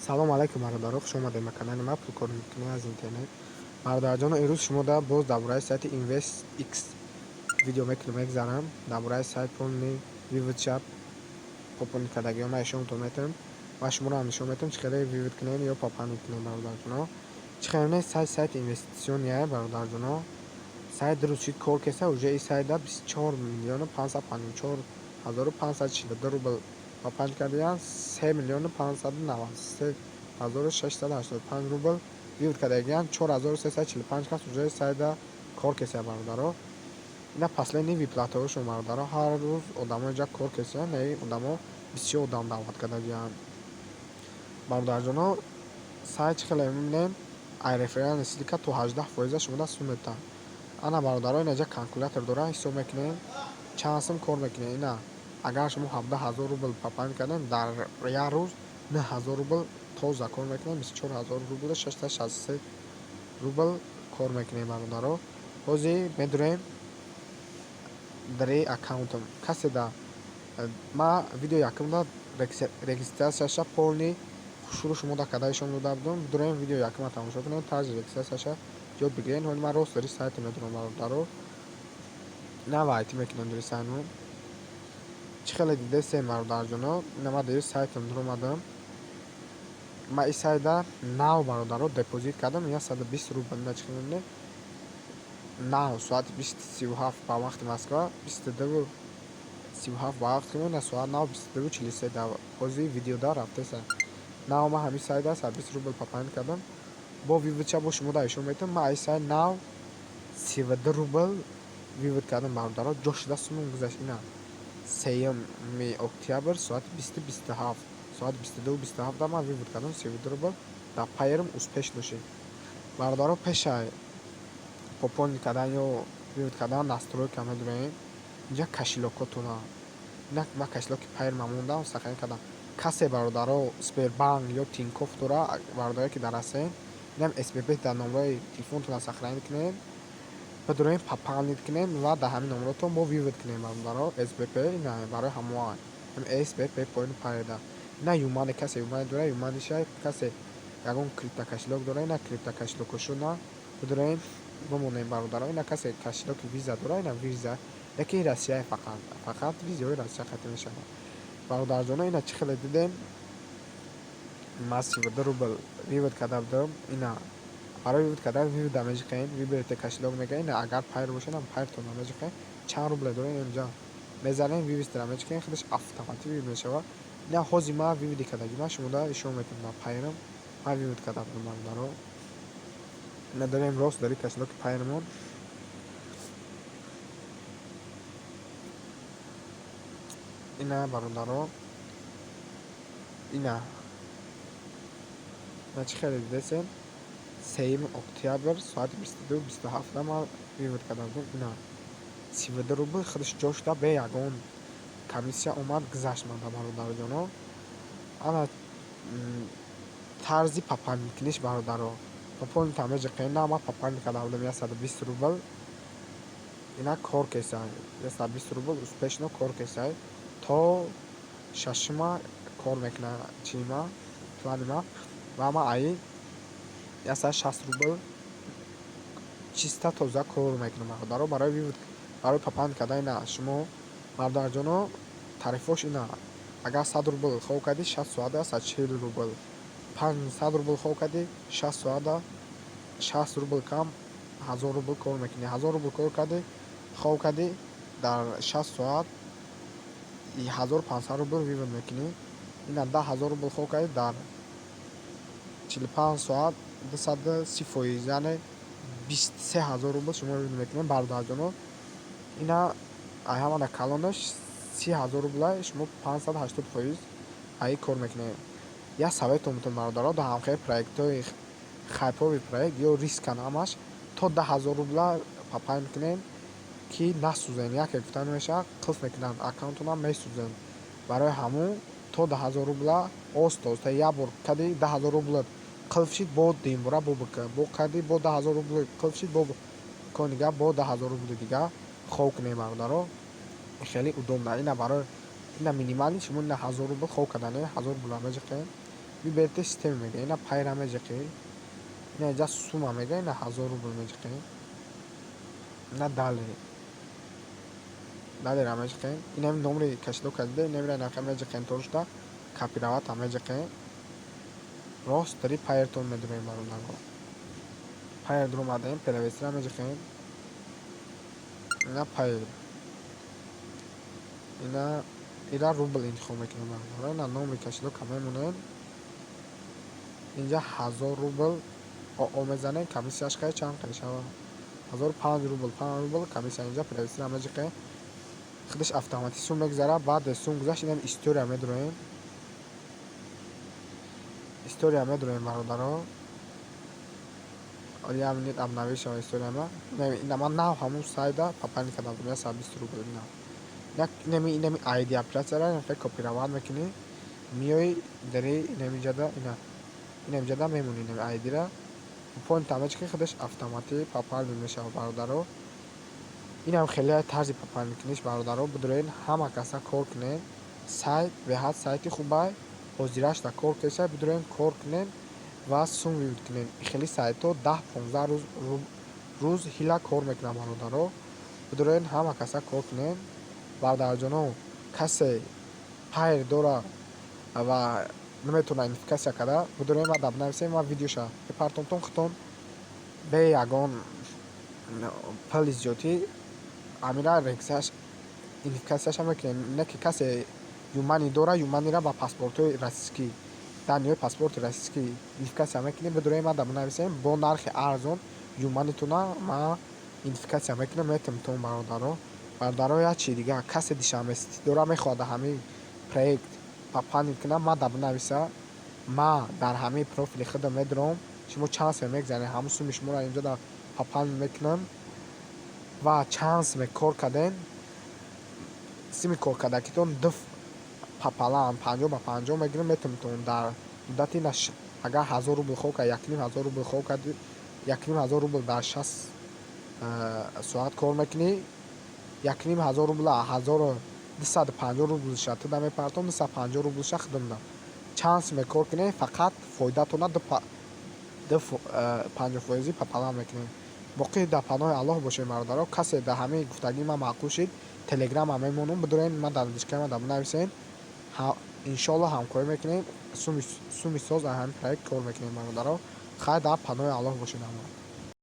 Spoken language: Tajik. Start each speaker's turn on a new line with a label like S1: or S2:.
S1: Салом алайкум, бародаро, хуш омадед ба канали ма «Пулкор мекунӣ аз интернет». Бародарҷоно, имрӯз шумо да боз дар бораи сайти InvestX видео мекунем, мегзарам. Дар бораи сайт полный вывод ша, пополнить кардагиҳо ман нишонтон метавонам ва шуморо ҳам нишон метавонам, чӣ хеле вывод кунем ё пополнить кунем. Бародарҷоно, чӣ хеле не, сайт сайти инвеститсиония, бародарҷоно. Сайт дуруст шид, кор кеса. Уже и сайта 24 554 542 рубл пополнить кардаянд, 3 593 685 рубл вывод кардагиянд, 4345 кас уже сайта кор кесия, бародаро. Ина последний выплата ҳошон, бародаро. Ҳар рӯз одамо инҷа кор кесиянд, не, одамо бисёр одам даъват кардагиянд. Бародарҷоно, сайт чӣ хеле мебинем, ай реферальный ссылка то 18 фоиза шумо сум метавад. Ана, бародаро, ина калькулятор дора, ҳисоб мекунем, чанд сум кор мекунем. Ина, агар шумо 17 000 рубл пополнить кардем, дар як рӯз 9000 рубл тоза кор мекунем, 24 000 рубл 663 рубл кор мекунем, бародаро. Ҳозир медурем дари аккаунтам. Касе да ма видео якумда регистрация ша полный хушрӯ шумо да карда нишон дода будам. Дурем, видео якума тамошо кунем, тарзи регистрация ша ёд бигирем. Ҳоли ман рост дари сайта медурам, бародаро. На, войти мекунем дари сайтмон. Чӣ хеле дидесем, бародарҷоно, ина ман дари сайтам дуромадам. Ман ин сайта нав, бародаро, депозит кардам 120 рубл. Ина чӣ хеле мебинед, нав соати 20:37 ба вақти Москва, 22:37 ба вақти ина соат нав 22:43 ҳозир видеода рафтеса. Нав ман ҳамин сайта 120 рубл пополнить кардам. Бо вывод ша бо шумо да нишон метавонам. Ман ай сайт нав 32 рубл вывод кардам, бародаро, ҷо шуда сумон гузашт. Ина, 3 октябр, соати 20:27, соати 22:27 ман вывод кардам 32 рубл дар Пайерм, успешно шид, бародаро. Пешай пополнить кардан ё вывод кардан настройка медурем, инҷа кошелёк отона. Ман кошелёк и Пайерма мондам, сохранить кардам. Касе, бародаро, Сбербанк ё Тинькофф дора, бародаре ки дар Россияен, инам СБП дар номерои телефонтона сохранить кунед, бидурем, пополнить кунем ва дар ҳамин номеротон мо вывод кунем, бародаро. СБП ина барои ҳамоа СБП поини Пайерда. Ина ЮМани, касе ЮМани дора, ЮМаниша, касе ягон криптокошелёк дора, ина криптокошелёк ошона бидурем, бимонем, бародаро. Ина касе кошелёк и Виза дора, ина Виза, яке Россия, фақат фақат визаҳои Россия қатъ мешавад, бародарҷоно. Ина чӣ хеле дидем, ман 32 рубл вывод карда будам. Ина, барои вывод кардан вывод а меҷиқем, выберите кошелёк мега. Ина, агар Пайер бошад, Пайертонро меҷиқем, чанд рубле дорем, инҷа мезанем, вывести ра мечиқем, худаш автоматик вывод мешавад. Ина, ҳозир ман вывод и кардагӣ ман шумода нишон метавонам, дар Пайерам ман вывод карда будам, бародаро. Ина, дорем рост дари кошелёк и Пайермон. Ина, бародаро, ина ина чӣ хеле дидесем, 3 октябр, соати 22:27 ман вывод карда будам. Ина, 32 рубл худаш ҷо шуда, бе ягон комиссия омад, гузашт манда, бародарҷоно. Ана тарзи пополнить куниш, бародаро. Пополнить а меҷиқем. На, ман пополнить карда будам 120 рубл. Ина, кор кесай, 120 рубл успешно кор кесай, то шашума кор мекунад чима, плани ма. Ва ман аи 160 рубл чиста тоза кор мекунам, бародаро. Барои вывод, барои пополнить кардан, ина шумо, бародарҷоно, тарифош ина: агар 100 рубл хоб кардӣ, 60 соата 140 рубл, 500 рубл хоб кардӣ, 60 соата 60 рубл кам 1000 рубл кор мекунӣ, 1000 рубл кор кардӣ, хоб кардӣ, дар 60 соат 1500 рубл вывод мекунӣ. Ина, 10 000 рубл хоб кардӣ, дар 45 соат 230%, яъне 23 000 рубл шумо вывод мекунед, бародарҷоно. Ина, ҳамана калонаш 30 000 рубла, шумо 580% аи кор мекунед. Як совет ом метавонам, бародаро: дар ҳамхели проектҳои хайповый проект ё рискан ҳамаш, то 10 000 рубла пополнить кунед, ки насӯзен. Яке гуфта намешавад, қулф мекунанд аккаунтонам, месӯзен. Барои ҳамун то 10 000 рубла оста оста, як бор кади, 10 000 рублат қулф шид, бо дуюмбора бо бика, бо кади, бо 10 000 рубл қулф шид, бо кон дига, бо 10 000 рубли дига хоб кунед, бародаро, хеле удобно. Ина, барои ина минимальный шумо ина 1000 рубл хоб кардане, 1000 рубла меҷиқем. Выберите систему мега. Ина Payeer а меҷиқӣ. Ина инҷа сумма мега, ина 1000 рубл меҷиқӣ. Ина далее. Далее ра меҷиқем. Инами номери кошелёк а дида, инамира инақа меҷиқем, торушда копировать а меҷиқем. Рост дари Payeer тон медуроем, бародаро. Payeer дуромадаем, перевести ра меҷиқем. Ина Payeer. Ина ира рубл интихоб мекунем, бародаро. Ина номери кошелёк а мемонем. Инҷа 1000 рубл ОО мезанем, комиссияш хай чанд мешавад? 1005 рубл, 5 рубл комиссия. Инҷа перевести ра меҷиқем. Худаш автоматик сум мегузарад. Баъд сум гузашт, инам история медуроем. История медуроем, бародаро. Я минут обновить шава историяма. Ина ман нав ҳамун сайда пополнить кардам, 120 рубл. Ина инами айди оператсияра копировать мекунӣ, миёи дари инамиҷада, ина инамиҷада мемонӣ, инами айдира пополнить мечунӣ, худаш автоматик пополнить мешавад, бародаро. Инам хеле тарзи пополнить куниш, бародаро. Бидурен, ҳама каса кор кунен. Сайт беҳад сайти хубай, ҳозирашда кор кеса. Бидурен, кор кунен ва сум вывод кунен. Хеле сайтҳо 10-15 рӯз ҳила кор мекунанд, бародаро. Бидурен, ҳама каса кор кунен. Бародарҷоно, касе Payeer дора ва наметавонад идентификатсия карда, бидурен, ман бинависем, ман видеоша мепартомтон, худтон бе ягон пули зиёдӣ ҳамира идентификатсияша мекунем. Не ки касе ЮMoney дора, ЮMoney ра ба паспортҳои российский, данные ҳои паспорти российский идентификатсия мекунем. Бидурем, ман бинависем, бо нархи арзон ЮMoney тона ман идентификатсия мекунам, метавонтон, бародаро. Бародаро, як чизи дигар: касе Душанбе Сити дора, мехоҳад дар ҳамин проект пополнить кунад, ман да бинависа, ман дар ҳамин профили худам медурам. Шумо чанд сум мегзанед, ҳамун суми шуморо инҷо да пополнить мекунам ва чанд суме кор кардем, суми коркардагитон ду пополам, 50 ба 50 мегирам, метавонитон дар муддати, агар 1000 рубл хоб кард, 1500 рубл хоб кард, 1500 рубл дар 60 соат кор мекунӣ, 1500 рубл, 1250 рублша туда мепартом, 250 рублша худам дам. Чанд суме кор кунем, фақат фоидатона ду 50 фоизӣ пополам мекунем. Боқӣ дар паноҳи Аллоҳ бошед, бародаро. Касе дар ҳамаи гуфтагии ман маъқул шид, телеграма мемонам, бидурен, ман дар дискама да бинависен, иншоалло ҳамкорӣ мекунем, суми соз дар ҳамин проект кор мекунем, бародаро. Хайр, дар паноҳи Аллоҳ бошед ҳама.